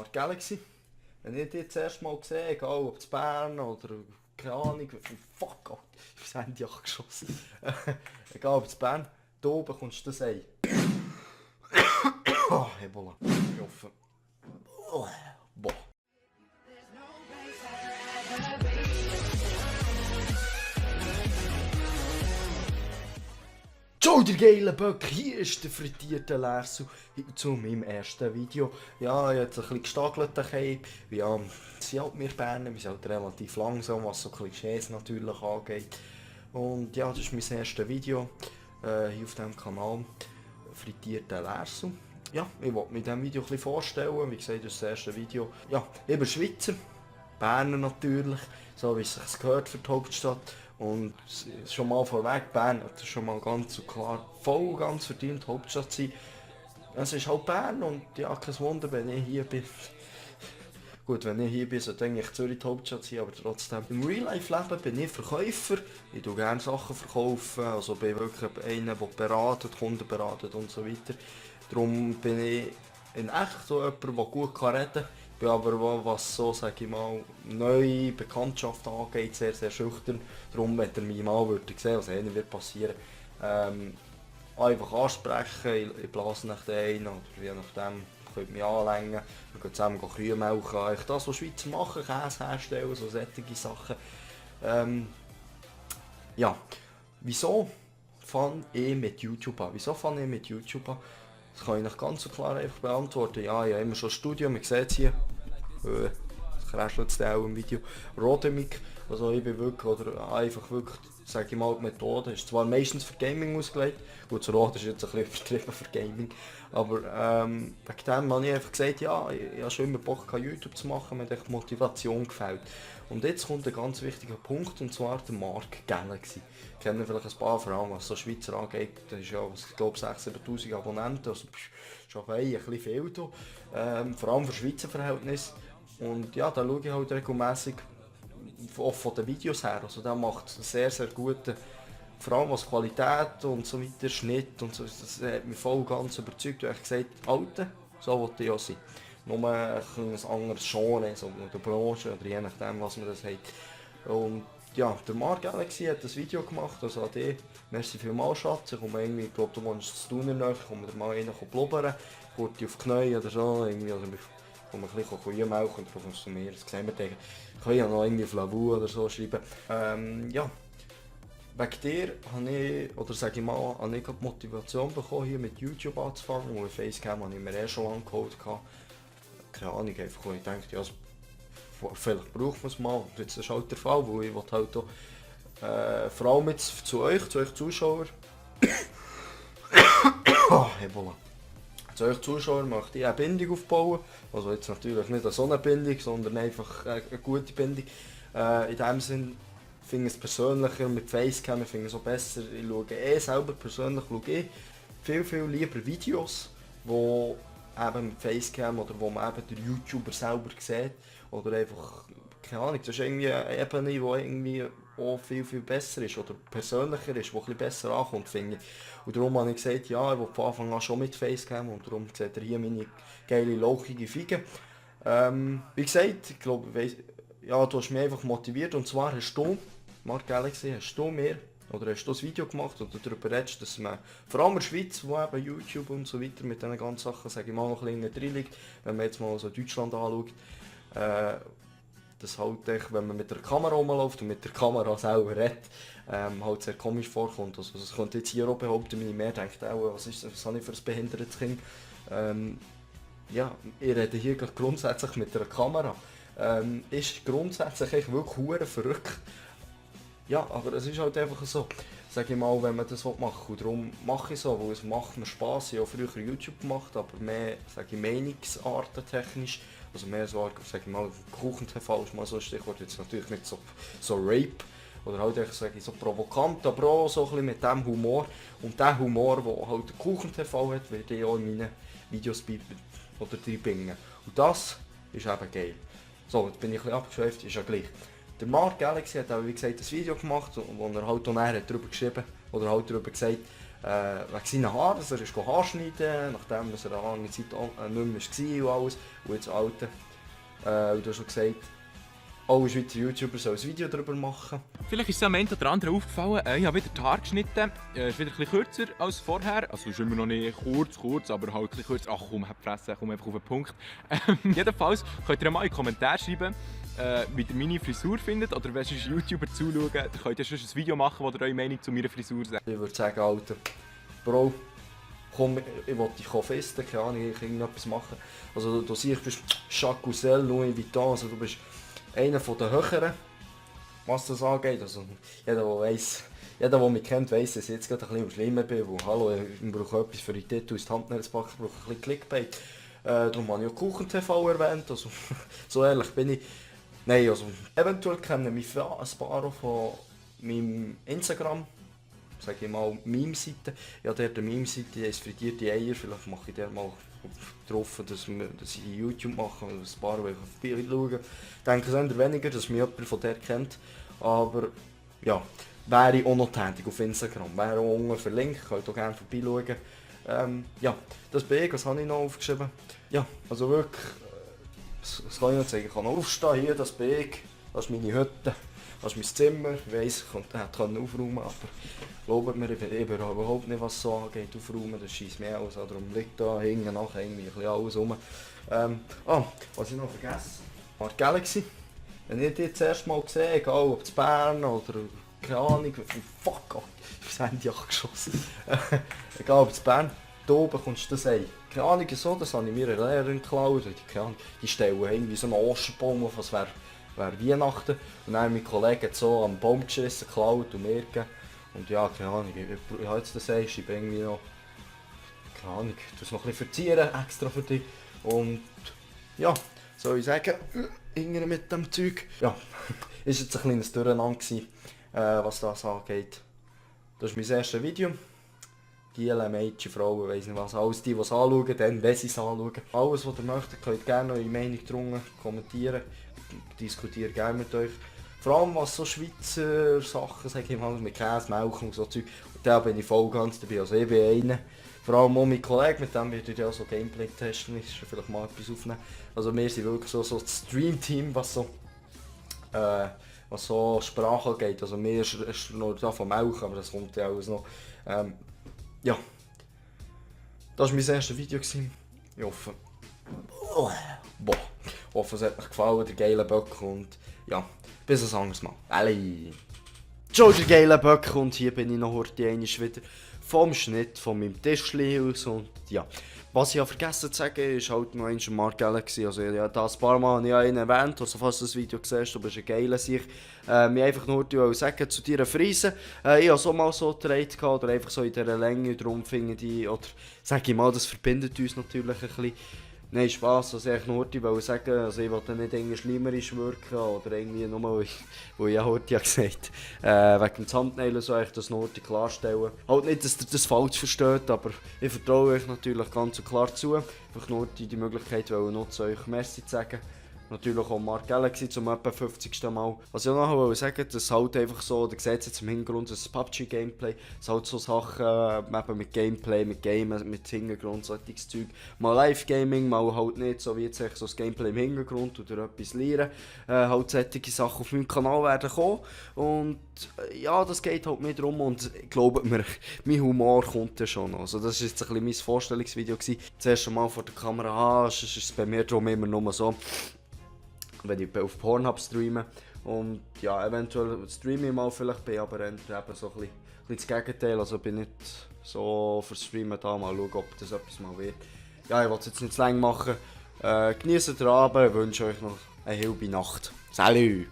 Mark Galaxy, wenn ich dich das erste Mal sehe, egal ob in Bern oder keine Ahnung, fuck, Alter, ich habe das Handy geschossen. Egal ob in Bern, du bekommst das Ei. Oh, Ebola. Ich hoffe. Oh, boah. Ciao, der geile Böck, hier ist der frittierte Lersu zu meinem ersten Video. Ja, ich habe jetzt ein bisschen gestagelt daheim. Ja, sind halt wir Berner, wir sind halt relativ langsam, was so Klischees natürlich angeht. Und ja, das ist mein erstes Video hier auf diesem Kanal, frittierte Lersu. Ja, ich wollte mich in diesem Video ein bisschen vorstellen, wie gesagt, das ist das erste Video. Ja, ich bin Schweizer, Berner natürlich, so wie es sich gehört für die Hauptstadt. Und schon mal vorweg, Bern hat schon mal ganz so klar voll ganz verdient Hauptstadt sein. Es ist halt Bern und ja, kein Wunder, wenn ich hier bin. Gut, wenn ich hier bin, sollte eigentlich Zürich die Hauptstadt sein, aber trotzdem. Im Real-Life-Leben bin ich Verkäufer, ich tue gerne Sachen verkaufen, also bin wirklich einer, der beratet, Kunden beratet und so weiter. Darum bin ich in echt so jemand, der gut reden kann. Ich bin aber, was so, sage ich mal, neue Bekanntschaft angeht, sehr, sehr schüchtern. Darum, wenn ihr mich mal sehen, was eher wird passieren, einfach ansprechen, ich blase nach ein oder je nachdem, könnt ihr mich anlängen, wir gehen zusammen Kühe melken, eigentlich das, was Schweizer machen, Käse herstellen, so solche Sachen. Ja, wieso fange ich mit YouTube an? Wieso fange ich mit YouTube an? Das kann ich nicht ganz so klar einfach beantworten. Ja, ich habe immer schon ein Studium, man sieht es hier. Das kräschelt es auch im Video. Rodemic, also ich bin wirklich, oder einfach wirklich, sage ich mal, die Methode ist zwar meistens für Gaming ausgelegt, gut, das Rot ist jetzt ein bisschen übertrieben für Gaming, aber wegen dem habe ich einfach gesagt, ja, ich habe schon immer Bock YouTube zu machen, mir hat die Motivation gefällt. Und jetzt kommt ein ganz wichtiger Punkt, und zwar der Mark Galaxy. Ich kenne vielleicht ein paar, vor allem was so Schweizer angeht, das ist ja, ich glaube, 6'000, 7'000 Abonnenten, also schon ein bisschen viel da, vor allem für Schweizer Verhältnisse. Und ja, da schaue ich halt regelmäßig auch von den Videos her, also der macht sehr, sehr gute, vor allem was Qualität und so weiter, Schnitt und so, das hat mich voll ganz überzeugt, weil ich gesagt Alter, so wollte ich auch sein. Nur ein anderes Genre, so in der Branche oder je nachdem, was man das hat. Und ja, der Mark Galaxy hat das Video gemacht, also an dich, merci vielmals Schatz, ich komme irgendwie, ich glaube du wohnst zu tun noch, ich komme da mal rein blubbern, kurz auf die Knie oder so, irgendwie, also ich komme ein bisschen Kühe melken und dann kommst du zu mir, das sehen wir dann. Ich kann ja noch irgendwie auf Lavu oder so schreiben. Ja, wegen dir habe ich, oder sage ich mal, habe ich die Motivation bekommen, hier mit YouTube anzufangen, wo Facecam habe ich mir schon lange geholt. Keine Ahnung, einfach weil ich dachte, ja, vielleicht braucht man es mal. Jetzt ist halt der Fall, weil ich halt auch, vor allem jetzt zu euch Zuschauer, Ebola. Zu euch Zuschauer möchte ich eine Bindung aufbauen, also jetzt natürlich nicht so eine Bindung, sondern einfach eine gute Bindung. In dem Sinn finde ich es persönlicher mit Facecam, ich finde es auch besser, ich schaue selber persönlich viel lieber Videos, wo eben mit Facecam oder wo man eben den YouTuber selber sieht oder einfach, keine Ahnung, das ist irgendwie eine Ebene, die irgendwie auch viel besser ist oder persönlicher ist, die ein bisschen besser ankommt, finde ich. Und darum habe ich gesagt, ja, ich will von Anfang an schon mit Facecam und darum seht ihr hier meine geile, lauchige Fiege. Wie gesagt, ich glaube, ja, du hast mich einfach motiviert und zwar hast du, Mark Galaxy, hast du mir oder hast du ein Video gemacht oder darüber redest, dass man vor allem in der Schweiz, wo eben YouTube und so weiter mit diesen ganzen Sachen, sage ich mal, noch ein bisschen drin liegt, wenn man jetzt mal so Deutschland anschaut, dass halt, wenn man mit der Kamera rumläuft und mit der Kamera selber redet, halt sehr komisch vorkommt. Also das könnte jetzt hier auch behaupten, meine Mehr denkt auch, was habe ich für ein behindertes Kind. Ja, ich rede hier grundsätzlich mit der Kamera. Ist grundsätzlich wirklich hure verrückt. Ja, aber es ist halt einfach so, sage ich mal, wenn man das machen will. Und darum mache ich so, weil es macht mir Spass. Ich habe früher YouTube gemacht, aber mehr, sage ich, Meinungsarten technisch. Also mehr so, sage ich mal, Kuchen-TV ist mal so ein Stichwort, jetzt natürlich nicht so Rape. Oder halt einfach, sage ich, so provokant, aber auch so ein bisschen mit dem Humor. Und der Humor, den halt der Kuchen-TV hat, werde ich auch in meinen Videos oder reinbringen. Und das ist eben geil. So, jetzt bin ich ein bisschen abgeschweift, ist ja gleich. Der Mark Galaxy hat auch, wie gesagt, ein Video gemacht, wo er halt auch darüber geschrieben oder halt darüber gesagt, wegen seinen Haaren, dass er ist Haarschneiden, nachdem er eine lange Zeit nicht mehr war und alles. Und jetzt Alte, du hast schon gesagt, alle Schweizer YouTuber sollen ein Video darüber machen. Vielleicht ist es am einen oder anderen aufgefallen, ich habe wieder die Haare geschnitten. Ist wieder ein bisschen kürzer als vorher. Also ist immer noch nicht kurz, aber halt ein bisschen kürzer. Ach komm, hab die Fresse, komm einfach auf den Punkt. Jedenfalls könnt ihr mal in die Kommentare schreiben, wie ihr meine Frisur findet. Oder wenn ihr YouTuber zuschauen, dann könnt ihr schon ein Video machen, wo ihr eure Meinung zu meiner Frisur sagt. Ich würde sagen, Alter, Bro, komm, ich will dich festen, keine Ahnung, ich kann irgendetwas machen. Also du siehst, du bist Jacques Coussel, Louis Vuitton, also du bist einer der Höheren, was das angeht. Also, jeder, der mich kennt, weiss, dass ich jetzt gerade ein bisschen schlimmer bin. Weil, hallo, ich brauche etwas für die Tattoos, die Handnägel zu packen, ich brauche ein bisschen Clickbait. Darum habe ich auch Kuchen-TV erwähnt. Also, so ehrlich bin ich. Nein, also, eventuell kennen mich ein paar auch von meinem Instagram, sage ich mal, Meme-Seite. Ja, der Meme-Seite, die ist frittierte Eier. Vielleicht mache ich der mal drauf, dass ich YouTube mache und ein paar Wochen vorbeischauen. Ich denke es eher weniger, dass mich jemand von der kennt. Aber ja, wäre ich auch noch tätig auf Instagram. Wäre auch unten verlinkt, könnt auch gerne vorbeischauen. Ja, das bin ich, was habe ich noch aufgeschrieben? Ja, also wirklich, das kann ich noch zeigen. Ich kann aufstehen, hier, das bin ich, das ist meine Hütte. Das ist mein Zimmer, ich weiss, ich konnte aufräumen, aber glaubt mir, ich bin überhaupt nicht, was so angeht, aufräumen, das scheisst mir aus, darum liegt da hinten nachher irgendwie ein bisschen alles rum. Was ich noch vergessen habe, Mark Galaxy, wenn ich die das erste Mal gesehen, egal ob in Bern oder keine Ahnung, fuck, ich habe das Handy geschossen, egal ob in Bern, da oben kommst du das Ei. Keine Ahnung, so, das habe ich mir eine Lehrerin geklaut, die stellen irgendwie so einen Osterbaum auf, als wäre Weihnachten. Und dann mein Kollege hat so am Baum geschissen, geklaut und mir gegeben. Und ja, keine Ahnung, ich habe jetzt das Ei, ich bin irgendwie noch, keine Ahnung, ich es noch ein bisschen verzieren, extra für dich. Und ja, soll ich sagen, irgendwie mit dem Zeug. Ja, ist jetzt ein kleines Durcheinander gewesen, was das angeht. Das ist mein erstes Video. Giele, Mädchen, Frauen, weiss nicht was, alles die es anschauen, dann wenn sie es anschauen. Alles was ihr möchtet, könnt ihr gerne eure Meinung drunter kommentieren. Diskutiere gerne mit euch. Vor allem was so Schweizer Sachen, sage ich mal, mit Käse, Milch und so Zeug. Und da bin ich voll ganz dabei, also ich bin einer. Vor allem auch mein Kollege, mit dem wird ja so Gameplay testen, ist vielleicht mal etwas aufnehmen. Also wir sind wirklich so das Stream-Team, was so Sprache geht. Also mir ist nur da von Milch, aber das kommt ja alles noch. Ja, das war mein erstes Video. Ich hoffe, es hat euch gefallen, der geile Böck, und ja, bis ein anderes Mal. Ciao, der geile Böck, und hier bin ich noch heute einmal wieder vom Schnitt von meinem Tischli aus. Und ja, was ich vergessen zu sagen, ist halt noch einmal Mark Galaxy. Also ja, das ein paar Mal habe ich ja ihn erwähnt, also falls du das Video siehst, du bist ein geiler Sicht. Mir einfach nur sagen zu dir Friese. Ich habe so mal so gedreht oder einfach so in dieser Länge, darum finde ich, oder sag ich mal, das verbindet uns natürlich ein bisschen. Nein, Spass, also ich wollte sagen, also ich wollte nicht irgendwie schlimmerisch wirken oder irgendwie nur, weil ich ja heute gesagt habe, wegen dem Thumbnail so ich das Norti klarstellen. Halt nicht, dass ihr das falsch versteht, aber ich vertraue euch natürlich ganz und klar zu. Einfach nur die Möglichkeit nutzen, euch Merci zu sagen. Natürlich auch Mark Galaxy zum etwa 50. Mal. Was ich auch noch wollte sagen, das halt einfach so, ihr seht jetzt im Hintergrund, das PUBG-Gameplay, es halt so Sachen eben mit Gameplay, mit Gamen, mit Hintergrund, solches Zeug. Mal Live-Gaming, mal halt nicht, so wie jetzt so das Gameplay im Hintergrund oder etwas lernen. Halt solche Sachen auf meinem Kanal werden kommen. Und ja, das geht halt mit rum und glaubt mir, mein Humor kommt ja schon. Also das war jetzt ein bisschen mein Vorstellungsvideo gewesen. Das erste Mal vor der Kamera, ist es bei mir darum immer nur so, wenn ich auf Pornhub streame. Und ja, eventuell streame ich mal vielleicht, bin aber eben so ein bisschen das Gegenteil. Also bin nicht so für Streamen da, mal schauen, ob das etwas mal wird. Ja, ich will es jetzt nicht zu lange machen. Genießt den Abend, wünsche euch noch eine hilbe Nacht. Salut!